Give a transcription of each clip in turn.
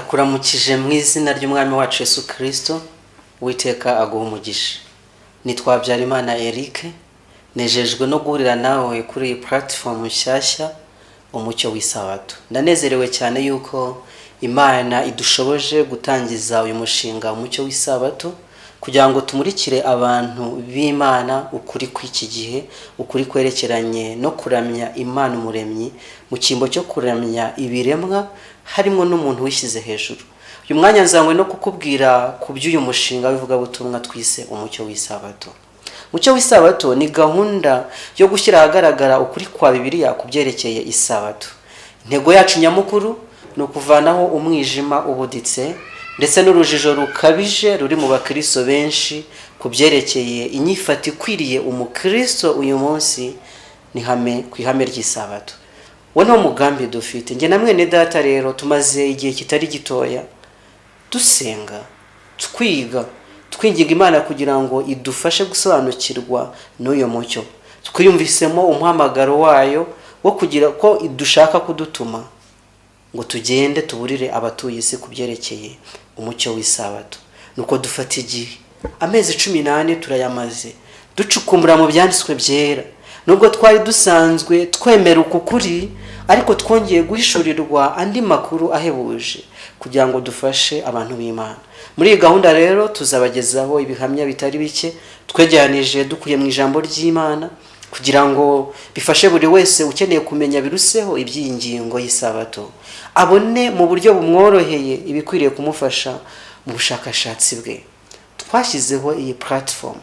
Ndakuramukije mu izina ry'Umwami wacu Yesu Kirisito. Uwiteka aguha umugisha. Nitwa Habyarimana Eric, nejejwe no guhurira nawe kuri iyi platform nshyashya, Umucyo w'Isabato. Ndanezerewe cyane yuko Imana idushoboje gutangiza uyu mushinga, Umucyo w'Isabato, kugira ngo tumurikire abantu b'Imana ukuri kw'iki gihe, ukuri kwerekeranye no kuramya Imana Umuremyi mu cyimbo cyo kuramya ibiremwa, harimo n'umuntu wishyize hejuru. Uyu mwanya nzanywe no kukubwira ku by'uyu mushinga w'ivugabutumwa twise Umucyo w'Isabato. Umucyo w'Isabato ni gahunda yo gushyira ahagaragara ukuri kwa Bibiliya ku byerekeye isabato. Intego yacu nyamukuru ni ukuvanaho umwijima ubuditse ndetse n'urujijo rukabije ruri mu bakristo benshi ku byerekeye inyifato ikwiriye umukristo uyu munsi ni ku ihame ry'isabato. Uwo ni wo mugambi dufite njye na mwene data. Rero tumaze igihe kitari gitoya dusenga, twiga, twinginga Imana kugira ngo idufashe gusobanukirwa n'uyu mucyo. Twiyumvisemo umuhamagaro wayo wo kugira ko idushaka kudutuma ngo tugende tuburire abatuye isi ku byerekeye umucyo w'isabato. Nuko dufata igihe, amezi 14 turayamaze ducukumbura mu byanditswe byera. Nubwo twari dusanzwe twemera uku kuri, ariko twongeye guhishurirwa andi makuru ahebuje kugira ngo dufashe abantu b'Imana. Muri iyi gahunda rero tuzabagezaho ibihamya bitari bike twegeranije dukuye mu ijambo ry'Imana, kugira ngo bifashe buri wese ukeneye kumenya biruseho iby'iyi ngingo y'isabato, abone mu buryo bumworoheye ibikwiriye kumufasha mu bushakashatsi bwe. Twashyizeho iyi platform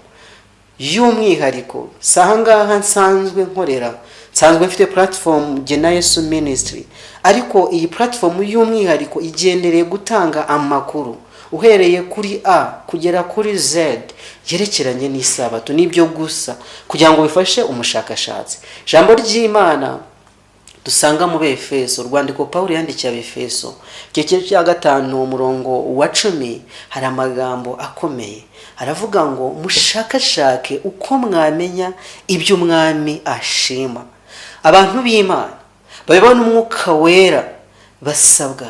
y'umwihariko. Si ahangaha nsanzwe nkorera, nsanzwe mfite platform Gena Yesu Ministry, ariko iyi platform y'umwihariko igendereye gutanga amakuru uhereye kuri A kugera kuri Z yerekeranye n'isabato, n'ibyo gusa, kugira ngo bifashe umushakashatsi. Ijambo ry'Imana dusanga mu Befeso, urwandiko Paul yandikiye Abefeso, igice cya 5, umurongo wa 10, hari amagambo akomeye. Aravuga ngo: "Mushakashake uko mwamenya ibyo Umwami ashima." Abantu b'Imana babibona Umwuka Wera basabwa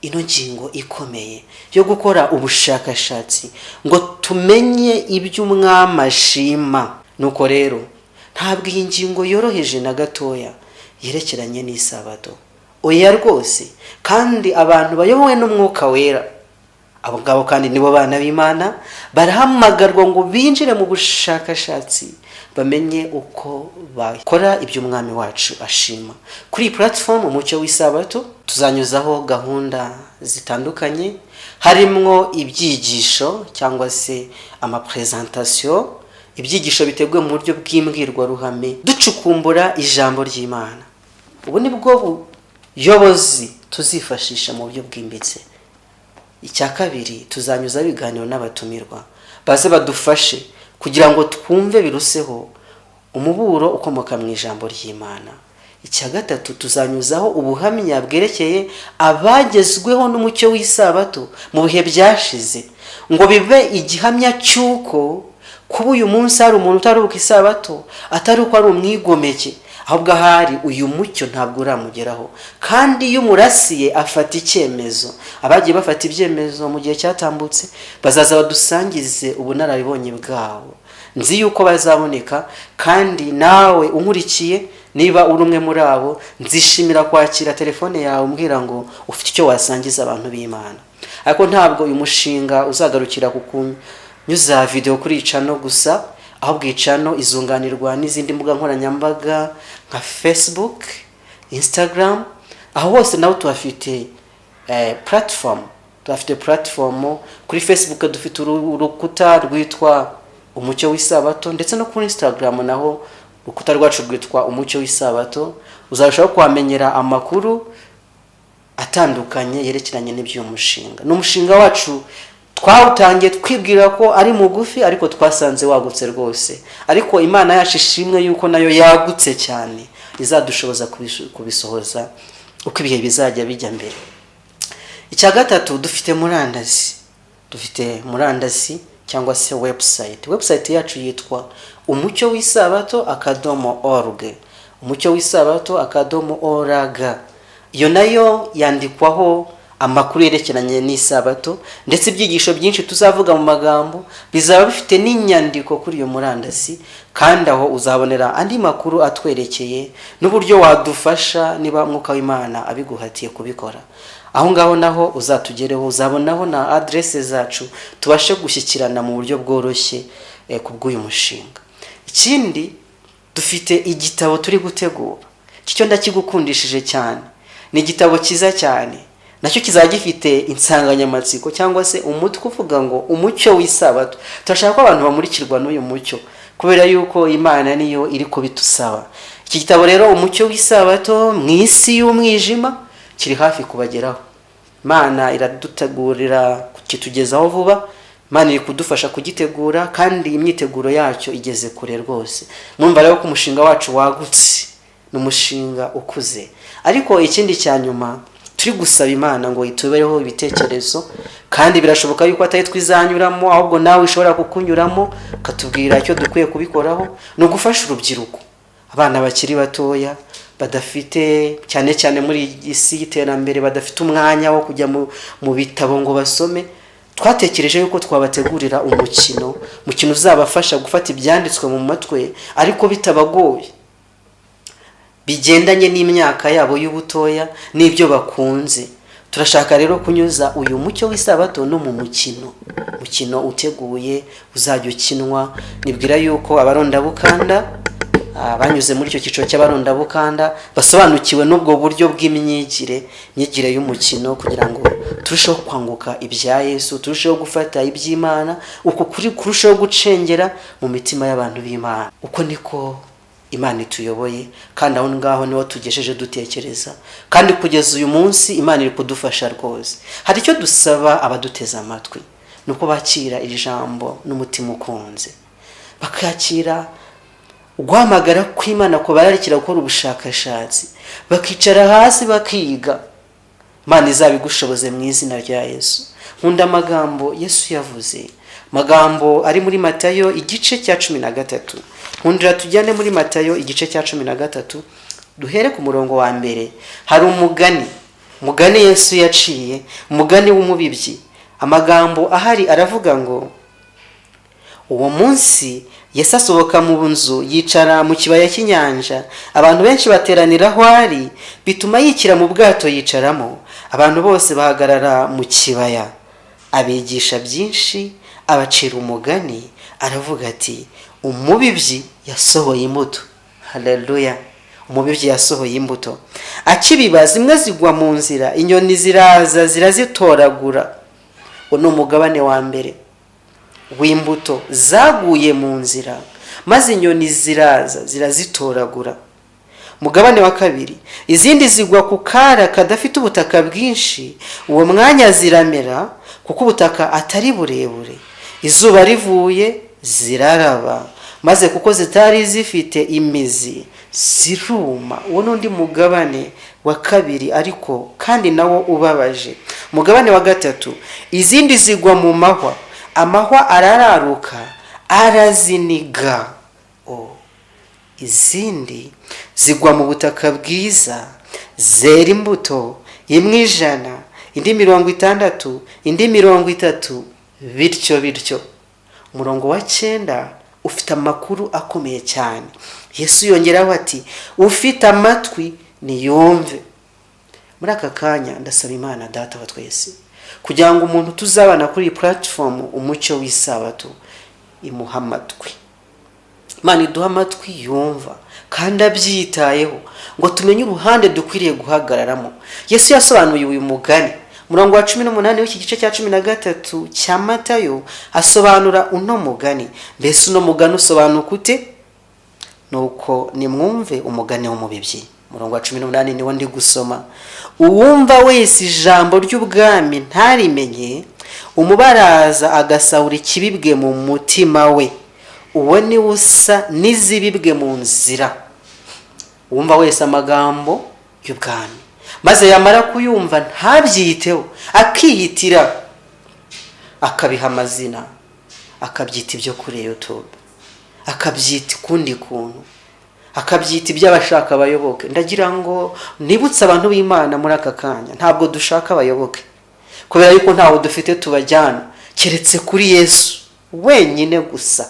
ino ngingo ikomeye yo gukora ubushakashatsi ngo tumenye ibyo Umwami ashima. Nuko rero ntabwo iyi ngingo yoroheje na gatoya yerekeranye n'isabato, oya rwose. Kandi abantu bayobowe n'Umwuka Wera, abo ngabo kandi nibo bana b'Imana, barahamagarwa ngo binjire mu bushakashatsi, bamenye uko bakora ibyo Umwami wacu ashima. Kuri iyi platform Umucyo w'Isabato tuzanyuzaho gahunda zitandukanye, harimwo ibyigisho cyangwa se amapresentation, ibyigisho biteguwe mu buryo bw'imbwirwaruhame, ducukumbura ijambo ry'Imana. Ubu ni bwo buyobozi tuzifashisha mu buryo bwimbitse. Icya kabiri, tuzanyuzaho ibiganiro n'abatumirwa baze badufashe kugira ngo twumve biruseho umuburo ukomoka mu ijambo ry'Imana. Icya gatatu, tuzanyuzaho ubuhamya bwerekeye abagezweho n'umucyo w'isabato mu bihe byashize, ngo bibe igihamya cy'uko kuba uyu munsi hari umuntu utaruhuka isabato atari uko ari umwigomeke, ahubwo ahari uyu mucyo ntabwo uramugeraho. Kandi iyo umurasiye afata icyemezo. Abagiye bafata ibyemezo mu gihe cyatambutse bazaza badusangize ubunararibonye bwabo. Nzi yuko bazaboneka, kandi nawe unkurikiye, niba uri umwe muri abo, nzishimira kwakira telefone yawe umbwira ngo ufite icyo wasangiza abantu b'Imana. Ariko ntabwo uyu mushinga uzagarukira ku kunyuza videwo kuri iyi channel gusa, ahubwo iyi channel izunganirwa n'izindi mbuga nkoranyambaga nka Facebook, Instagram. Aho hose naho tuhafite platform. Tuhafite platform kuri Facebook, dufite urukuta rwitwa Umucyo w'Isabato, ndetse no kuri Instagram naho urukuta rwacu rwitwa Umucyo w'Isabato. Uzarushaho kuhamenyera amakuru atandukanye yerekeranye n'iby'uyu mushinga. Ni umushinga wacu twawutangiye twibwira ko ari mugufi, ariko twasanze wagutse rwose. Ariko Imana yacu ishimwe yuko nayo yagutse cyane, izadushoboza kubisohoza uko ibihe bizajya bijya mbere. Icya gatatu, dufite murandasi. Dufite murandasi cyangwa se website. Website yacu yitwa umucyowisabato.org, umucyowisabato.org. Iyo nayo yandikwaho Amakuru yerekeranye n'isabato ndetse ibyigisho byinshi tuzavuga mu magambo bizaba bifite n'inyandiko kuri iyo murandasi, kandi aho uzabonera andi makuru atwerekeye n'uburyo wadufasha niba Mwuka w'Imana abiguhatiye kubikora. Aho ngaho naho uzatugereho, uzabonaho na aderese zacu tubashe gushyikirana mu buryo bworoshye ku bw'uyu mushinga. Ikindi, dufite igitabo turi gutegura, icyo ndakigukundishije cyane, ni igitabo cyiza cyane, nacyo kizaba gifite insanganyamatsiko cyangwa se umutwe uvuga ngo umucyo w'isabato. Turashaka ko abantu bamurikirwa n'uyu mucyo kubera yuko Imana niyo iri kubitusaba. Iki gitabo rero, umucyo w'isabato mu isi y'umwijima, kiri hafi kubageraho. Imana iradutegurira kukitugezaho vuba, Imana iri kudufasha kugitegura kandi imyiteguro yacyo igeze kure rwose. Mwumva rero ko umushinga wacu wagutse, ni umushinga ukuze. Ariko ikindi cya nyuma turi gusaba Imana ngo itubereho ibitekerezo, kandi birashoboka yuko atari twizanyuramo, ahubwo nawe ishobora kukunyuramo ukatubwira icyo dukwiye kubikoraho, ni ugufasha urubyiruko, abana bakiri batoya badafite, cyane cyane muri iyi si y'iterambere, badafite umwanya wo kujya mu bitabo ngo basome. Twatekereje yuko twabategurira umukino uzabafasha gufata ibyanditswe mu matwe ariko bitabagoye, bigendanye n'imyaka yabo y'ubutoya n'ibyo bakunze. Turashaka rero kunyuza uyu mucyo w'isabato no mu mukino, umukino uteguye uzajya ukinwa. Nibwira yuko abarondabukanda banyuze muri icyo cyiciro cy'abarondabukanda basobanukiwe n'ubwo buryo bw'imyigire, imyigire y'umukino, kugira ngo turusheho kwanguka ibya Yesu, turusheho gufata iby'Imana, uko kuri kurushaho gucengera mu mitima y'abantu b'Imana. Uko niko Imana ituyoboye, kandi aho ngaho niho tugejeje dutekereza, kandi kugeza uyu munsi Imana iri kudufasha rwose. Hari icyo dusaba abaduteze amatwi, ni uko bakira iri jambo n'umutima ukunze, bakakira guhamagara kw'Imana kubararikira gukora ubushakashatsi, bakicara hasi bakiga. Imana izabigushoboze mu izina rya Yesu. Nkunda amagambo Yesu yavuze, amagambo ari muri Matayo igice cya 13. Nkundira tujyane muri Matayo igice cya 13, duhere ku murongo wa mbere. Hari umugani Yesu yaciye, umugani w'umubibyi. Amagambo ahari aravuga ngo: uwo munsi Yesu asohoka mu nzu yicara mu kibaya cy'inyanja, abantu benshi bateranira aho ari, bituma yikira mu bwato yicaramo, abantu bose bahagarara mu kibaya. Abigisha byinshi, abacira umugani, aravuga ati: umubibyi yasohoye imbuto. Haleluya! Umubibyi yasohoye imbuto. Akibiba zimwe zigwa mu nzira, inyoni ziraza zirazitoragura. Uwo ni umugabane wa mbere w'imbuto zaguye mu nzira, maze inyoni ziraza zirazitoragura. Mugabane wa kabiri, izindi zigwa ku kara kadafite ubutaka bwinshi, uwo mwanya ziramera kuko ubutaka atari burebure. Izuba rivuye ziraraba, maze kuko zitari zifite imizi ziruma. Uwo n'undi mugabane wa kabiri, ariko kandi nawo ubabaje. Mugabane wa gatatu, izindi zigwa mu mahwa, amahwa arararuka araziniga. Izindi zigwa mu butaka bwiza, zera imbuto, imwe 100, indi 60, indi 30, bityo bityo. Umurongo wa 9 ufite amakuru akomeye cyane. Yesu yongeraho ati: ufite amatwi niyumve. Muri aka kanya ndasaba Imana Data wa twese kugira ngo umuntu tuzabana kuri iyi platform umucyo w'isabato imuha amatwi. Imana iduha amatwi yumva kandi abyitayeho, ngo tumenye uruhande dukwiriye guhagararamo. Yesu yasobanuye uyu mugani. Umurongo wa 18 w'iki gice cya 13 cya Matayo asobanura uno mugani. Mbese uno mugani usobanuka ute? Nuko nimwumve umugani w'umubibyi. Umurongo wa 18 niwo ndi gusoma. Uwumva wese ijambo ry'ubwami ntarimenye, umubaraza agasahura ikibibwe mu mutima we, uwo ni usa n'izibibwe mu nzira. Uwumva wese amagambo y'ubwami, maze yamara kuyumva ntabyiteho, akihitira, akabiha amazina, akabyita ibyo kuri YouTube, akabyita ukundi kuntu, akabyita iby'abashaka abayoboke. Ndagira ngo nibutse abantu b'Imana muri aka kanya, ntabwo dushaka abayoboke. Kubera yuko ntawe dufite tubajyana keretse kuri Yesu wenyine gusa.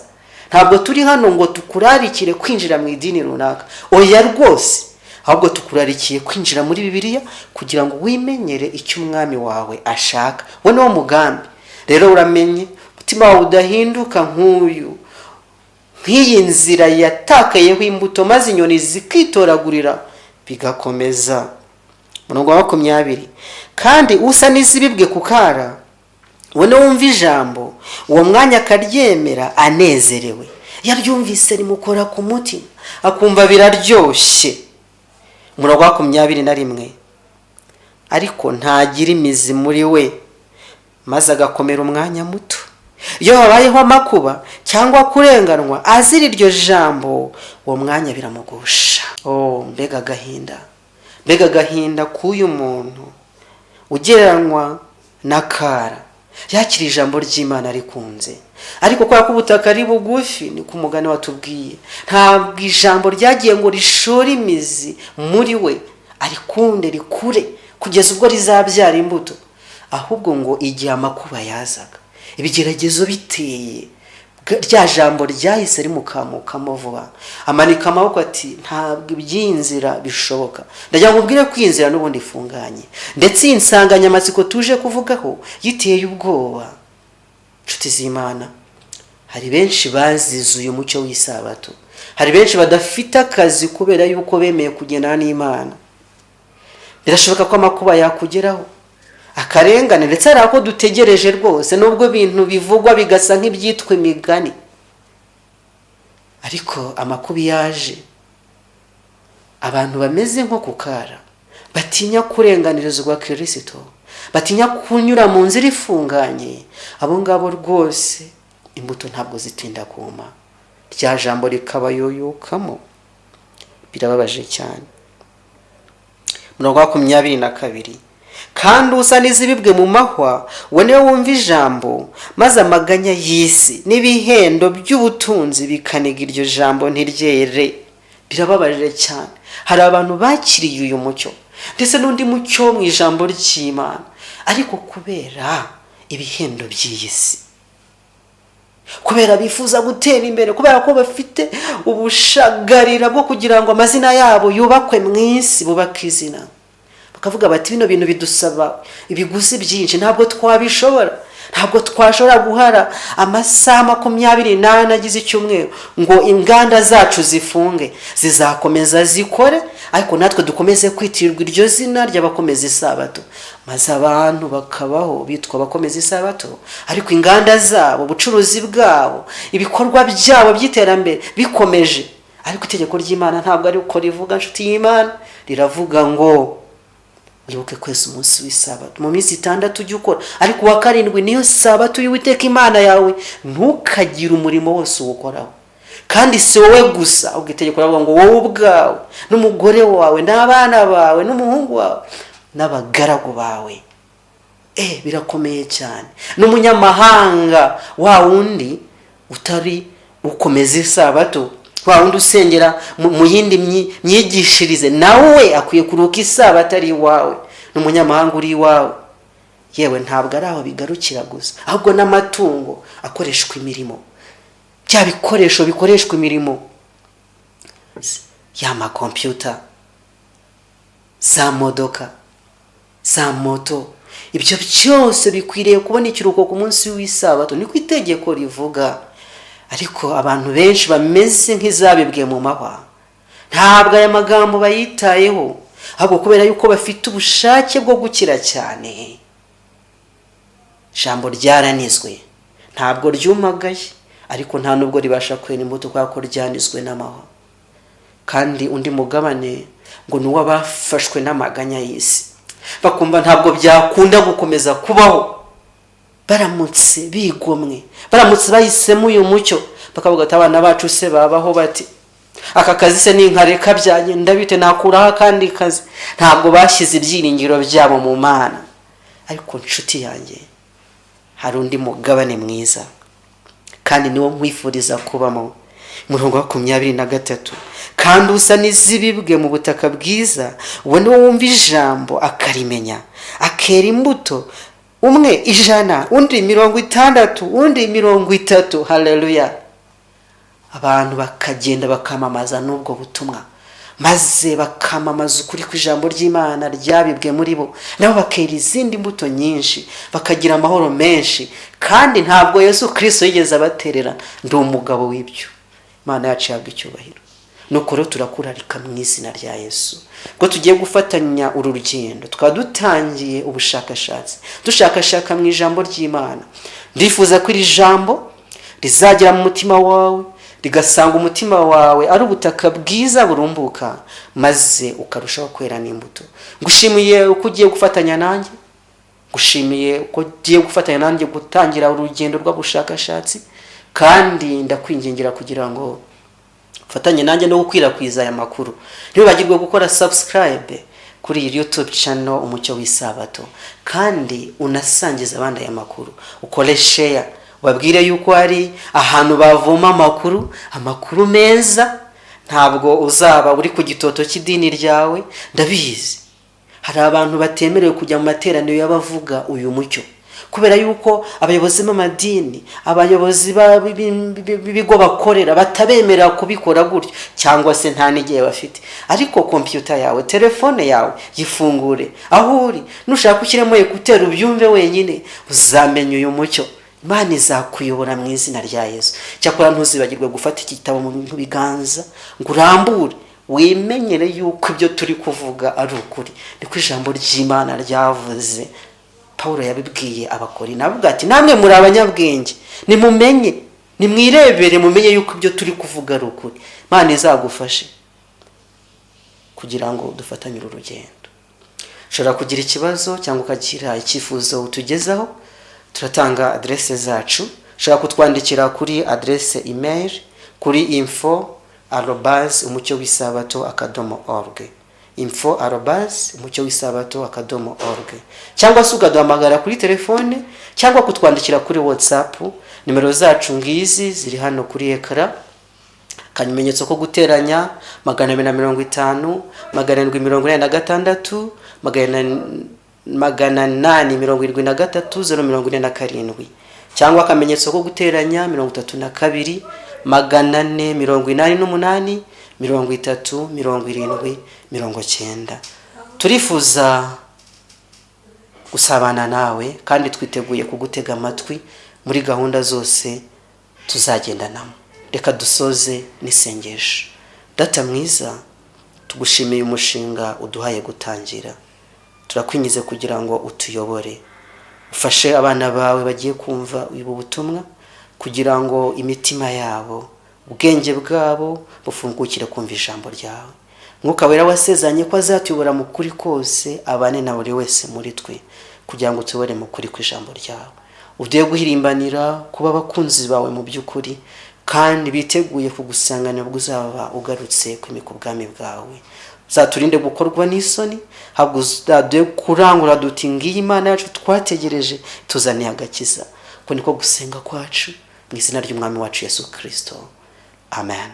Ntabwo turi hano ngo tukurarikire kwinjira mu idini runaka, oya rwose, ahubwo tukurarikiye kwinjira muri Bibiliya kugira ngo wimenyere icyo umwami wawe ashaka. We niwo mugambi. Rero uramenye umutima wawe udahinduka nk'uyu, nk'iyi nzira yatakayeho imbuto maze inyoni zikitoragurira bigakomeza. Umurongo wa 20: kandi usa n'izibibwe ku kara, we wumva ijambo, uwo mwanya akaryemera anezerewe. Yaryumvise rimukora ku mutima, akumva biraryoshye. Umurongo wa 21: ariko ntagira imizi muri we, maze agakomera umwanya muto. Iyo habayeho amakuba cyangwa kurenganwa azira iryo jambo, uwo mwanya biramugusha. Oh, mbega agahinda, mbega agahinda k'uyu muntu ugereranywa na kara. Yakira ijambo ry'Imana rikunze, ariko kubera ko ubutaka ari bugufi, ni ku mugani watubwiye, ntabwo ijambo ryagiye ngo rishore imizi muri we, arikunde rikure kugeza ubwo rizabyara imbuto. Ahubwo ngo igihe amakuba yazaga, ibigeragezo biteye, rya jambo ryahise rimukamukamo vuba, amanika amaboko ati: "Ntabwo iby'iyi nzira bishoboka." Ndagira ngo ubwire ko iyi nzira n'ubundi ifunganye, ndetse iyi nsanganyamatsiko tuje kuvugaho yiteye ubwoba. Inshuti z'Imana, hari benshi bazize uyu mucyo w'isabato, hari benshi badafite akazi kubera yuko bemeye kugendana n'Imana. Birashoboka ko amakuba yakugeraho, akarengane, ndetse hari ako dutegereje rwose, nubwo ibintu bivugwa bigasa nk'ibyitwa imigani. Ariko amakuba yaje, abantu bameze nko ku kara, batinya kurenganirizwa Kirisito, batinya kunyura mu nzira ifunganye, abo ngabo rwose imbuto ntabwo zitinda kuma, rya jambo rikabayoyokamo. Birababaje cyane. Umurongo wa 22: kandi usa n'izibibwe mu mahwa, we niwe wumva ijambo, maze amaganya y'isi n'ibihendo by'ubutunzi bikaniga iryo jambo, ntiryere. Birababaje cyane. Hari abantu bakiriye uyu mucyo ndetse n'undi mucyo mu ijambo ry'Imana, ariko kubera ibihendo by'iyi si, kubera bifuza gutera imbere, kubera ko bafite ubushagarira bwo kugira ngo amazina yabo yubakwe mu isi, bubake izina, bakavuga bati: "Bino bintu bidusaba ibiguzi byinshi, ntabwo twabishobora, ntabwo twashobora guhara amasaha 24 agize icyumweru ngo inganda zacu zifunge. Zizakomeza zikore, ariko natwe dukomeze kwitirirwa iryo zina ry'abakomeza isabato." Maze abantu bakabaho bitwa abakomeza isabato, ariko inganda zabo, ubucuruzi bwabo, ibikorwa byabo by'iterambere bikomeje. Ariko itegeko ry'Imana ntabwo ari uko rivuga. Nshuti y'Imana, riravuga ngo: "Wibuke kweza umunsi w'isabato. Mu minsi 6 ujye ukora, ariko uwa karindwi niyo sabato y'Uwiteka Imana yawe, ntukagire umurimo wose uwukoraho." Kandi si wowe gusa, ubwo itegeko riravuga ngo wowe ubwawe n'umugore wawe n'abana bawe n'umuhungu wawe n'abagaragu bawe. Birakomeye cyane. N'umunyamahanga, wa wundi utari ukomeza isabato, wa wundi usengera mu yindi myigishirize, nawe akwiye kuruhuka isabato ari iwawe, n'umunyamahanga uri iwawe. Yewe, ntabwo ari aho bigarukira gusa, ahubwo n'amatungo akoreshwa imirimo, bya bikoresho bikoreshwa imirimo, ya makompiyuta, za modoka, za moto, ibyo byose bikwiriye kubona ikiruhuko ku munsi w'isabato, niko itegeko rivuga. Ariko abantu benshi bameze nk'izabibwe mu mahwa, ntabwo aya magambo bayitayeho, ahubwo kubera yuko bafite ubushake bwo gukira cyane, ijambo ryaranizwe, ntabwo ryumagaye, ariko nta nubwo ribasha kwera imbuto kubera ko ryanizwe n'amahwa. Kandi undi mugabane ngo ni uw'abafashwe n'amaganya y'isi, bakumva ntabwo byakunda gukomeza kubaho baramutse bigomwe, baramutse bahisemo uyu mucyo, bakavuga ati: "Abana bacu se babaho bati? Aka kazi se ninkareka byagenda bite? Nakuraho akandi kazi?" Ntabwo bashyize ibyiringiro byabo mu Mana. Ariko nshuti yanjye, hari undi mugabane mwiza, kandi niwo nkwifuriza kubamo. Umurongo wa 23: kandi usa n'izibibwe mu butaka bwiza, we niwo wumva ijambo akarimenya, akera imbuto. Umwe 100, undi 60, undi 30. Haleluya! Abantu bakagenda bakamamaza n'ubwo butumwa, maze bakamamaza ukuri kw'ijambo ry'Imana ryabibwe muri bo, nabo bakera izindi mbuto nyinshi, bakagira amahoro menshi. Kandi ntabwo Yesu Kirisito yigeze abaterera. Ndi umugabo w'ibyo. Imana yacu yabwa icyubahiro. Nuko rero turakurarika mu izina rya Yesu ko tugiye gufatanya uru rugendo. Tukaba dutangiye ubushakashatsi, dushakashaka mu ijambo ry'Imana. Ndifuza ko iri jambo rizagera mu mutima wawe, rigasanga umutima wawe ari ubutaka bwiza burumbuka, maze ukarushaho kwera n'imbuto. Ngushimiye uko ugiye gufatanya nanjye, ngushimiye uko ugiye gufatanya nanjye gutangira urugendo rw'ubushakashatsi. Kandi ndakwingingira kugira ngo ufatanye nanjye no gukwirakwiza aya makuru. Ntiwibagirwe gukora subscribe kuri iyi YouTube channel Umucyo w'Isabato, kandi unasangiza abandi aya makuru, ukore share, ubabwire yuko hari ahantu bavoma amakuru, amakuru meza. Ntabwo uzaba uri ku gitoto cy'idini ryawe. Ndabizi, hari abantu batemerewe kujya mu materaniro y'abavuga uyu mucyo, kubera yuko abayobozi b'amadini, abayobozi b'ibigo bakorera batabemerera kubikora gutyo, cyangwa se nta n'igihe bafite. Ariko kompiyuta yawe, telefone yawe, yifungure aho uri. Nushaka ushyiremo écouteurs, ubyumve wenyine, uzamenya uyu mucyo. Imana izakuyobora mu izina rya Yesu. Cyakora ntuzibagirwe gufata iki gitabo mu biganza ngo urambure, wimenyere yuko ibyo turi kuvuga ari ukuri. Niko ijambo ry'Imana ryavuze. Paul yabibwiye Abakorinto, avuga ati: "Namwe muri abanyabwenge, nimumenye, nimwirebere, mumenye yuko ibyo turi kuvuga ari ukuri." Imana izagufashe kugira ngo dufatanye uru rugendo. Ushobora kugira ikibazo cyangwa ukagira icyifuzo utugezaho, turatanga aderese zacu. Ushobora kutwandikira kuri aderese email kuri info@umucyowisabato.org, info@umucyowisabato.org, cyangwa se ukaduhamagara kuri telefone, cyangwa kutwandikira kuri WhatsApp. Nimero zacu ngizi ziri hano kuri écran: akamenyetso ko guteranya 250 786 873 047, cyangwa akamenyetso ko guteranya 32 488 30 70 90. Turifuza gusabana nawe, kandi twiteguye kugutega amatwi muri gahunda zose tuzagendanamo. Reka dusoze n'isengesho. Data mwiza, tugushimiye umushinga uduhaye gutangira. Turakwingize kugira ngo utuyobore, ufashe abana bawe bagiye kumva ubu butumwa, kugira ngo imitima yabo, ubwenge bwabo bufungukire kumva ijambo ryawe. Mwuka Wera wasezeranye ko azatuyobora mu kuri kose, abane na buri wese muri twe, kugira ngo utuyobore mu kuri kw'ijambo ryawe. Uduhe guhirimbanira kuba abakunzi bawe mu by'ukuri, kandi biteguye kugusanganira ubwo uzaba ugarutse kwimika ubwami bwawe. Uzaturinde gukorwa n'isoni, ahubwo uzaduhe kurangura duti: "Ngiyi Imana yacu twategereje, tuzaniye agakiza." Ko niko gusenga kwacu mu izina ry'Umwami wacu Yesu Kirisito, amen.